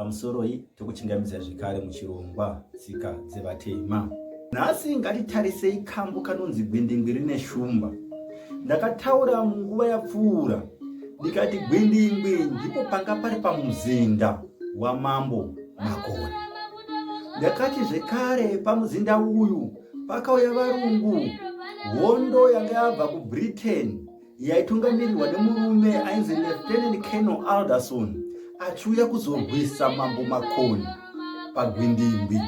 Pamusoroi tokuchingamidzai zvekare muchirongwa Tsika dzeVatema. Nhasi ngatitarisei kambo kanonzi Gwindingwi rine shumba. Ndakataura munguva yapfuura ndikati Gwindingwi ndipo panga pari pamuzinda wamambo Makoni. Ndakati zvekare pamuzinda uyu pakauya varungu, hondo yanga yabva kuBritain yaitungamirirwa nemurume ainzi Lieutenant Colonel Alderson achiuya kuzorwisa Mambo Makoni paGwindingwi.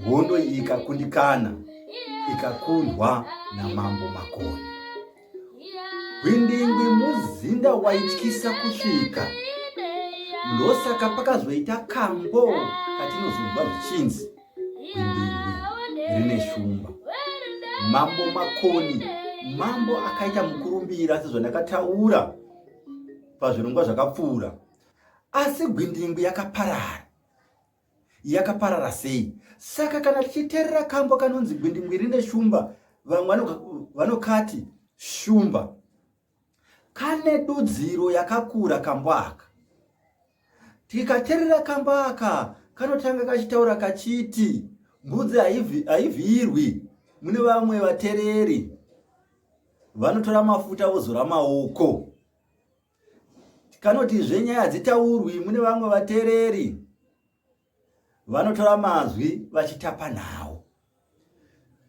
Hondo iyi ikakundikana, ikakundwa naMambo Makoni. Gwindingwi muzinda waityisa kusvika, ndosaka pakazoita kambo katinozonzwa zvichinzi Gwindingwi rine shumba. Mambo Makoni mambo akaita mukurumbira sezvandakataura pazvirongwa zvakapfuura, asi Gwindingwi yakaparara. Yakaparara sei? Saka kana tichiterera kambo kanonzi Gwindingwi rine shumba, vamwe vanokati shumba. Kane dudziro yakakura kambo aka. Tikaterera kambo aka kanotanga kachitaura kachiti mbudzi haivhiyirwi mune vamwe vatereri vanotora mafuta vozora maoko. Kanotizve nyaya hadzitaurwi mune vamwe vatereri vanotora mazwi vachitapa nhau.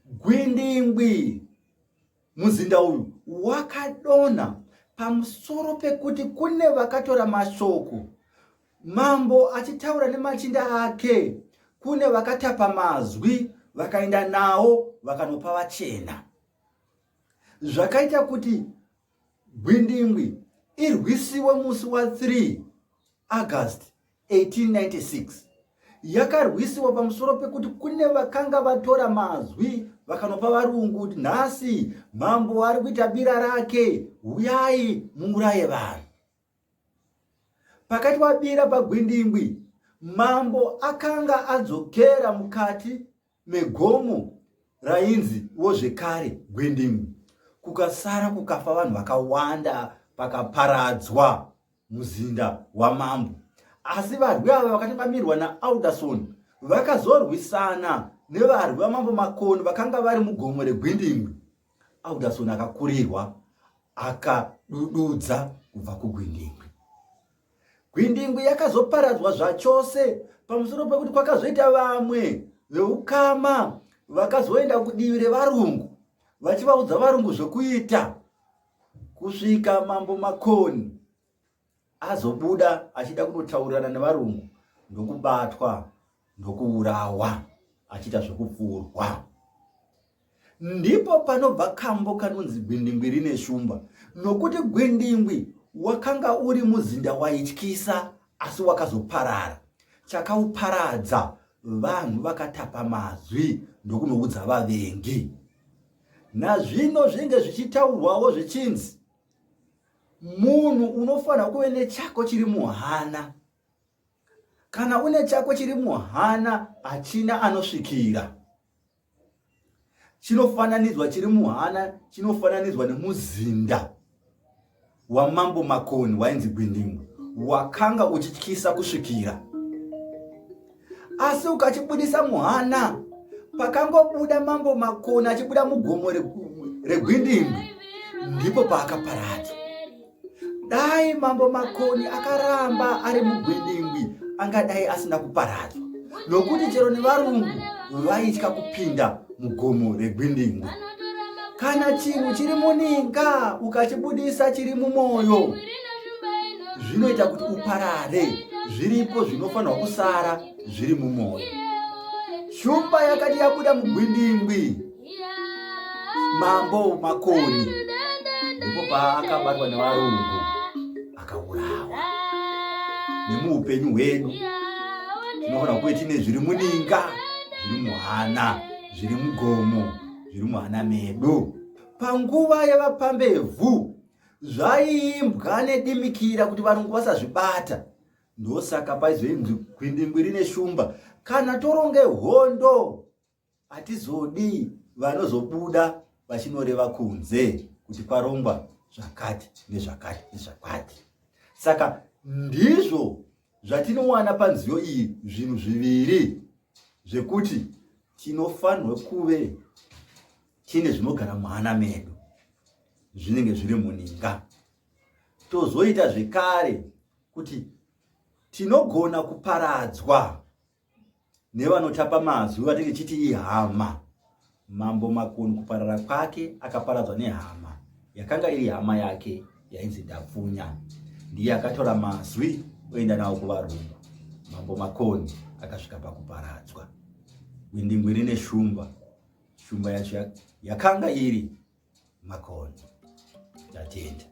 Gwindingwi Muzinda uyu wakadonha pamusoro pekuti kune vakatora mashoko mambo achitaura nemachinda ake, kune vakatapa mazwi vakaenda nawo vakanopa vachena, zvakaita kuti Gwindingwi irwisiwe musi wa 3 August 1896 yakarwisiwa pamusoro pekuti kune vakanga vatora mazwi vakanopa varungu kuti nhasi mambo ari kuita bira rake, huyai muuraye vanhu. Pakati wabira paGwindingwi, mambo akanga adzokera mukati megomo rainzi wo zvekare Gwindingwi, kukasara kukafa vanhu vakawanda pakaparadzwa muzinda wamambo. Asi varwi ava vakatungamirwa naAlderson vakazorwisana nevarwi vamambo Makoni vakanga vari mugomo reGwindingwi. Alderson akakurirwa akadududza kubva kuGwindingwi. Gwindingwi yakazoparadzwa zvachose pamusoro pekuti kwakazoita vamwe veukama vakazoenda kudivi revarungu vachivaudza varungu zvekuita kusvika mambo Makoni azobuda achida kunotaurirana nevarungu ndokubatwa ndokuurawa achiita zvekupfurwa. Ndipo panobva kambo kanonzi Gwindingwi rine shumba, nokuti Gwindingwi wakanga uri muzinda waityisa asi wakazoparara. Chakauparadza vanhu vakatapa mazwi ndokunoudza vavengi. Nazvino zvinge zvichitaurwawo zvichinzi munhu unofanira kuve nechako chiri muhana. Kana une chako chiri muhana hachina anosvikira. Chinofananidzwa chiri muhana chinofananidzwa nemuzinda wamambo Makoni wainzi Gwindingwi wakanga uchityisa kusvikira. Asi ukachibudisa muhana, pakangobuda mambo Makoni achibuda mugomo reGwindingwi, ndipo paakaparadzwa. Dai mambo Makoni akaramba ari mugwindingwi angadai asina kuparadzwa, nokuti chero nevarungu vaitya kupinda mugomo regwindingwi. Kana chinhu chiri muninga ukachibudisa chiri mumwoyo, zvinoita kuti uparare. Zviripo zvinofanirwa kusara zviri mumwoyo. Shumba yakati yabuda mugwindingwi, Mambo Makoni ndipo paakabatwa nevarungu akaurawa. Nemuupenyu hwedu tinofanira kuve tine zviri muninga, zviri muhana, zviri mugomo, zviri muhana medu. Panguva yevapambevhu zvaiimbwa nedimikira kuti varungu vasazvibata. Ndosaka paizoinzi gwindingwi rine shumba. Kana toronge hondo hatizodi vanozobuda vachinoreva kunze kuti kwarongwa zvakati nezvakati nezvakati. Saka ndizvo Zvatinowana panziyo iyi zvinhu zviviri zvekuti tinofanirwa kuve tine zvinogara muhana medu zvinenge zviri muninga. Tozoita zvekare kuti tinogona kuparadzwa nevanotapa mazwi vatinge chiti ihama. Mambo Makoni kuparara kwake akaparadzwa nehama yakanga iri hama yake yainzi Ndapfunya. Ndiye akatora mazwi oenda nawo kuvarungu. Mambo Makoni akasvika pakuparadzwa. Gwindingwi rine shumba. Shumba yacho yakanga iri Makoni. Tatenda.